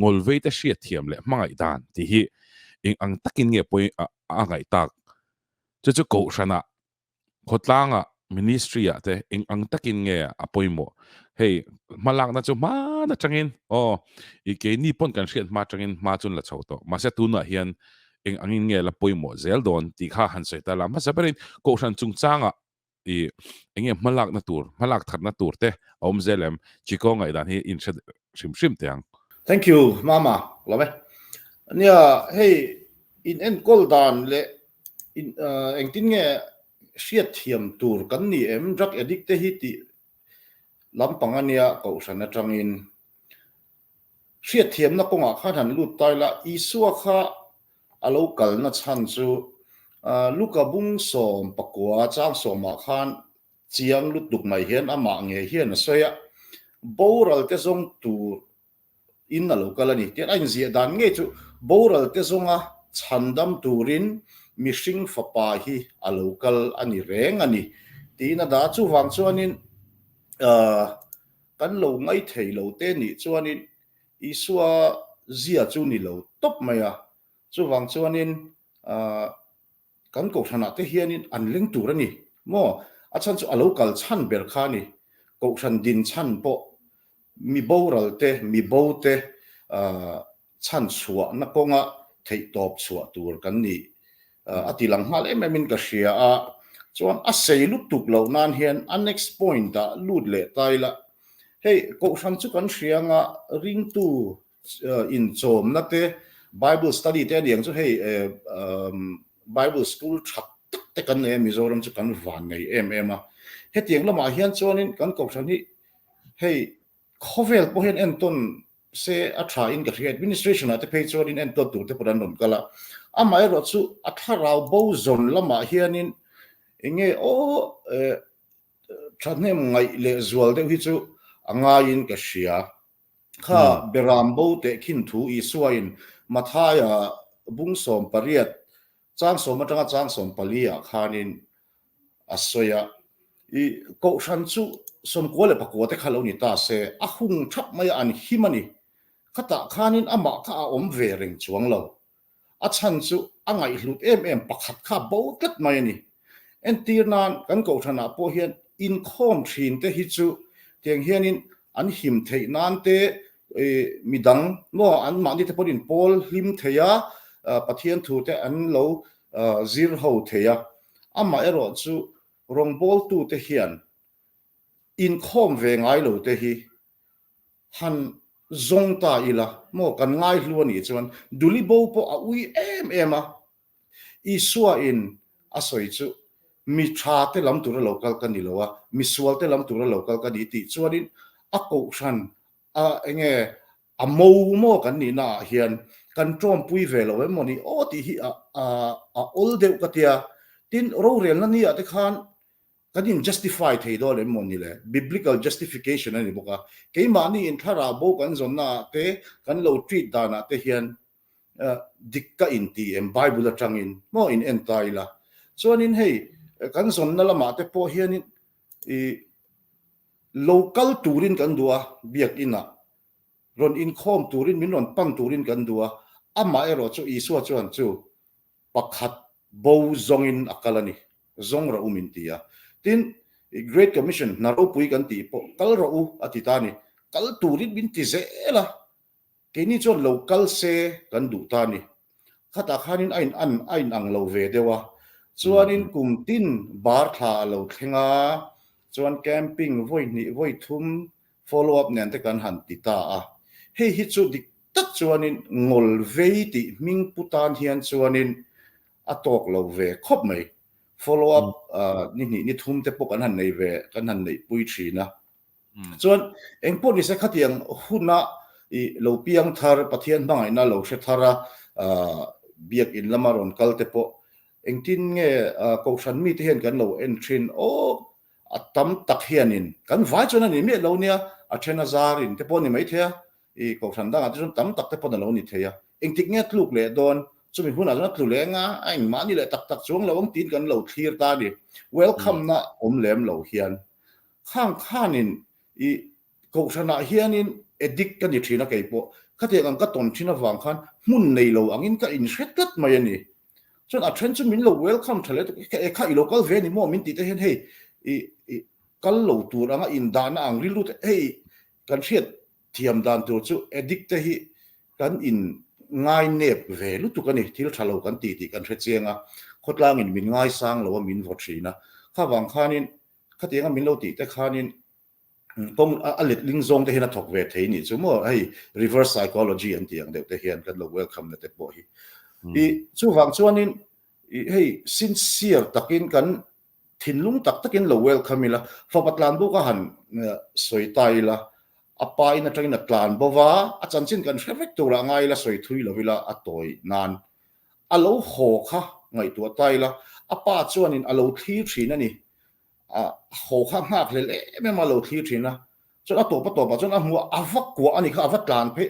Ngawlvei te hriatthiam leh hmangaih dan tih hi eng ang takin nge pawi a ngaih tak? Chu chu kohhranah, khawtlangah, ministry-ah te eng ang takin nge a pawimawh? Hei, hmalakna chu hman atangin, aw, i keini pawn kan hriat hma atangin hma chu an la chho tawh. Mahse tunah hian eng angin nge la pawimawh zel dawn tih kha han sawi ta la. Hmasa berin kohhran chungchangah i enge hmalakna tur, hmalak thatna tur te a awm zel em? Chiko ngaihdan hi in hre hrim hrim teh ang. Thank you Mama, lawm e. Nia hei in enkawl dan leh in engtin nge hriatthiam tur kan ni em drug addict te hi tih lampang ania kohhran atangin Hriatthiamna kawngah khan han lut ta ila, Isua kha a lo kalna chhan chu Luka bung 19 chang sawmah khan chiang lutuk mai hian amah ngei hian a sawi a, boral te zawng tur in a lo kal a ni. Tian a inziah dan ngei chu boral te zawnga chhandam turin mihring fapa hi a lo kal a ni reng a ni tiin a dah a. Chuvang chuanin Kan lo ngai thei lo te nih chuanin Isua zia chu ni lo tawp mai a, chuvang chuanin kan kohhranah te hianin an leng tur a ni maw? A chhan chu a lo kal chhan ber kha a ni, kohhran din chhan pawh mi boral te, mi bo te chhan chhuahna kawnga theihtawp chhuah tur kan ni a ti lang nghal em em in ka hria a, chuan a sei lutuk loh nan hian a next point ah lut leh ta ila, hei kohhran chu kan hria anga ringtu inchawmna te bible study te aniang chu hei bible school tha tak te kan nei a Mizoram chu kan van nei em em a, hetiang lamah hian chuanin kan kohhran hi hei Khawvel pawh hian entawn se a tha in ka hria, administration ah te phei chuan in entawn tur te pawh an rawn kal a, amaherawh chu a thlarau bo zawn lamah hianin enge aw thahnem ngaih leh zual deuh hi chu a ngaiin ka hria. Kha Beram bo teh khin thu Isua in Mathaia bung 18 chang sawm atanga chang 14 ah khanin a sawi a, I kohhran chu 94 te kha lo ni ta se, a hung thap mai a, an him a ni. Khatah khanin amah kha a awm ve reng chuang lo. A chhan chu a ngaihhlut em em pakhat kha bo tlat mai a ni. Entir nan kan kohhranah pawh hian inkhawm thin te hi chu tiang hianin an him theih nan te midang maw an mahni te pawhin pawl hlim thei a, Pathian thu te an lo zir ho thei a. Amaherawh chu rawngbawltute hian inkhawm ve ngai lo te hi han zawng ta ila maw kan ngaihlu a nih chuan Duli bo pawh a ui em em a. Isua in a sawi chu mi tha te lam tura lo kal ka ni lo a, mi sual te lam tura lo kal ka ni tih chuanin a kohhran a enge A mo maw kan nihna ah hian kan tawmpui ve lo em maw ni aw tih hi a a awl deuh ka tia. Tin, rorelna ni ah te khan kan in justify thei dawn em maw ni le? Biblical justification a ni bawk a. Keimahni in thlarau bo kan zawnna ah te, kan lo treat dan ah te hian dik ka in ti em Bible atangin maw in en ta ila. Chuanin hei kan zawnna lamah te pawh hianin i lo kal turin kan duh a, biakinah rawn inkhawm turin, min rawn pan turin kan duh a, amah erawh chu Isua chuan chu pakhat bo zawngin a kal a ni, zawng rawh u min ti a. Tin, Great Commission, hna ropui kan tih pawh kal rawh u a ti ta a ni, kal turin min ti zel a, Keini chuan lo kal se kan duh ta a ni. Khatah khanin a in an a in ang lo ve deuh a. Chuanin kum tin bar thla a lo thleng a, chuan camping vawi hnih vawi thum follow up nen te kan han ti ta a. Hei hi chu dik tak chuanin ngawl vei tih hming pu tan hian chuanin a tawk lo ve khawp mai. Follow up ni hnih ni thum te pawh kan han nei ve kan han neihpui thin a. Chuan engpawh nise khatiang huna i lo piang thar Pathian hmangaihna lo hre thar a biakin lama rawn kal te pawh engtin nge kohhran mite hian kan lo en thin aw a tam tak hianin kan vai chuan a ni miah lo nia a then a zarin te pawh a ni maithei a i kohhran dangah te chuan tam tak te pawn a lo ni thei a engtik nge tluk leh dawn chumi hunah chuan a tlu leng a a engmahni leh tak tak chuang lo ang tiin kan lo thlir ta a ni welcome na awm lem lo hian Khang khanin i kohhranah hianin addict ka ni thin a kei pawh. Khatiang ang ka tawn thin avang khan hmun nei lo angin ka inhre tlat mai a ni. Chuan a then chu min lo welcome tha leh tuk e kha i lo kal ve a ni maw min tih te hian hei i i kal lo tur anga indahna ang rilru te hei kan hriat thiam dan tur chu addict te hi kan in ngai nep ve lutuk a ni, thil tha lo kan tih tih kan hre chiang a, khawtlangin min ngaisang lo a min vaw thin a, kha vang khanin khatianga min lo tih te khanin kawng a letling zawng te hian a thawk ve thei nih chu maw hei reverse psychology an tih ang deuh te hian kan lo welcome na te pawh hi. I chuvang chuanin i hei sincere takin kan thinlung tak takin lo welcome ila, fapa tlan bo ka han sawi ta ila, a pa in atangin a tlan bo va, a chanchin kan hre vek turah ngai ila sawi thui lo ila a tawi nan a lo haw kha ngaihtuah ta ila, a pa chuanin a lo thlir thin a ni. A haw kha nghak hlel em em a lo thlir thin a, chuan a tawp a tawpah chuan a hmu a, a va kuah a ni kha, a va tlan phei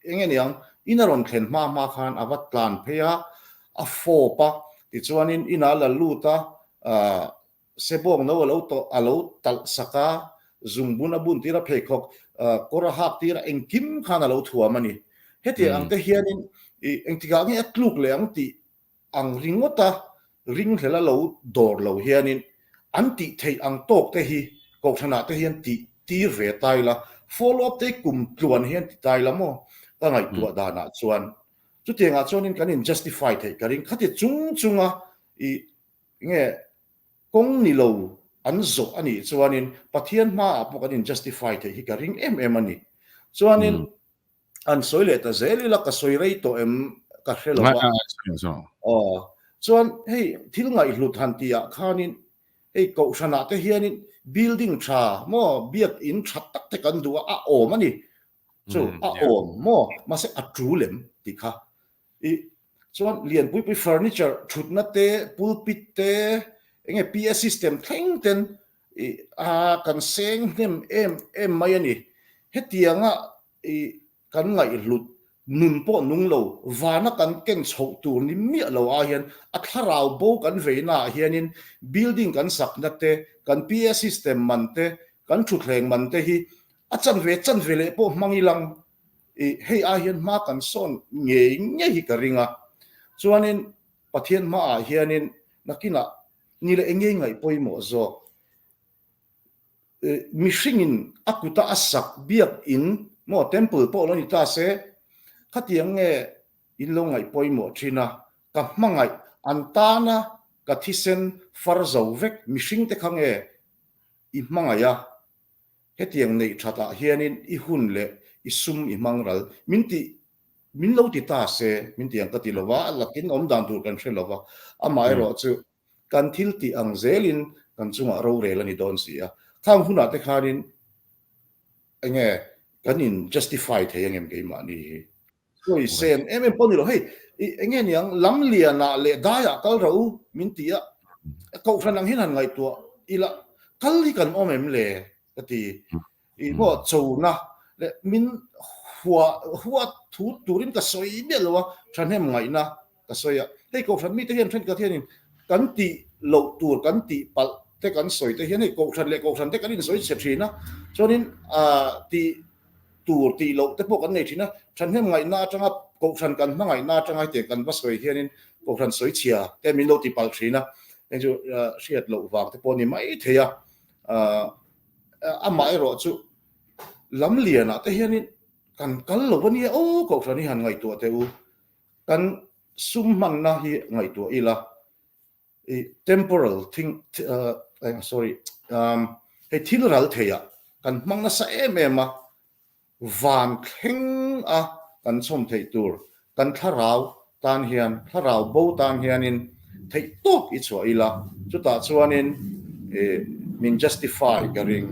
eng nge niang, in a rawn thlen hma hma khan a va tlan phei a, a fawp a, tichuanin inah a la lut a, ah sebawng no a lo tawh a lo talh sak a, zungbun a bun tir a, pheikhawk ah kawr a hak tir a, engkim khan a lo thuam a ni. Hetiang ang te hianin ih engtikah nge a tluk leh ang tih ang ringawta ringhlela lo dawr lo hianin an tih theih ang tawk te hi kohhranah te hian tih tir ve ta ila, follow up te hi kum tluan hian ti ta ila maw ka ngaihtuah danah chuan chutiangah chuanin kan in justify theih ka ring khati chung chunga i nge kawng ni lo an zawh a nih chuanin Pathian hmaah pawh kan in justify theih hi ka ring em em a ni. Chuanin An sawi leh ta zel ila ka sawi rei tawh em ka hre lo a. Aw chuan hei thil ngaihhlut han tih ah khanin hei kohhran ah te hianin building tha maw biak in tha tak te kan duh a a awm a ni chu a awm maw mahse a tul em tih kha i chuan lianpui pui furniture thutna te pulpit te enge PA system thleng ten i a kan seng hnem em em mai a ni hetianga I kan ngaihhlut nun pawh nung lo, vana kan ken chhoh tur ni miah lo ah hian a thlarau bo kan veina ah hianin building kan sakna te, kan PA system man te, kan thutthleng man te hi a chanve chanve leh pawh hmang ilang i hei ai hian hma kan sawn ngei ngei hi ka ring a. Chuanin Pathian hmaah hianin nakinah ni leh engei ngaih pawimawh zawk. Mihringin a kuta a sak biakinn maw temple pawh lo ni ta se, khatiang nge in lo ngaih pawimawh thin a, ka hmangaih an tana ka thisen far zo vek mihring te kha nge i hmangaih a, hetiang neih that ah hianin i hun leh i sum i hmang ral min tih min lo ti ta se min ti ang ka ti lo va, a lakin awm dan tur kan hre lo va, amaherawhchu Kan thil tih ang zelin kan chungah rorel a ni dawn si a. Khang hunah te khanin enge kan in justify thei angem keimahni hi? Sawi sen em em pawh ni lo, hei enge niang lam lianah leh daiah kal rawh u min ti a, kohhran ang hian han ngaihtuah ila kal hi kan awm em le? Ka ti. I maw chona leh min hua hua thu turin ka sawi miah lo a, thahnem ngaihna ka sawi a. Hei kohhran mite hian thenkhat hianin kan tih loh tur kan tih palh te kan sawi te hian hei kohhran leh kohhran te kan insawi chhe thin a, chuanin ah tih tur tih loh te pawh kan nei thin a, thahnem ngaihna atanga kohhran kan hmangaihna atanga hetiang kan va sawi hianin kohhran sawi chhia te min lo ti palh thin a, heng chu hriat loh vang te pawh a ni mai thei a. Ah amah erawh chu lam lianah te hianin kan kal lo a nia aw kohhran hi han ngaihtuah teh u kan sum hmanna hi ngaihtuah ila i temporal thing sorry hei thil ral theiah kan hmang nasa em em a Van thleng a kan chhawm theih tur kan thlarau tan hian, thlarau bo tan hianin theih tawp i chhuah ila, chutah chuanin min justify ka ring.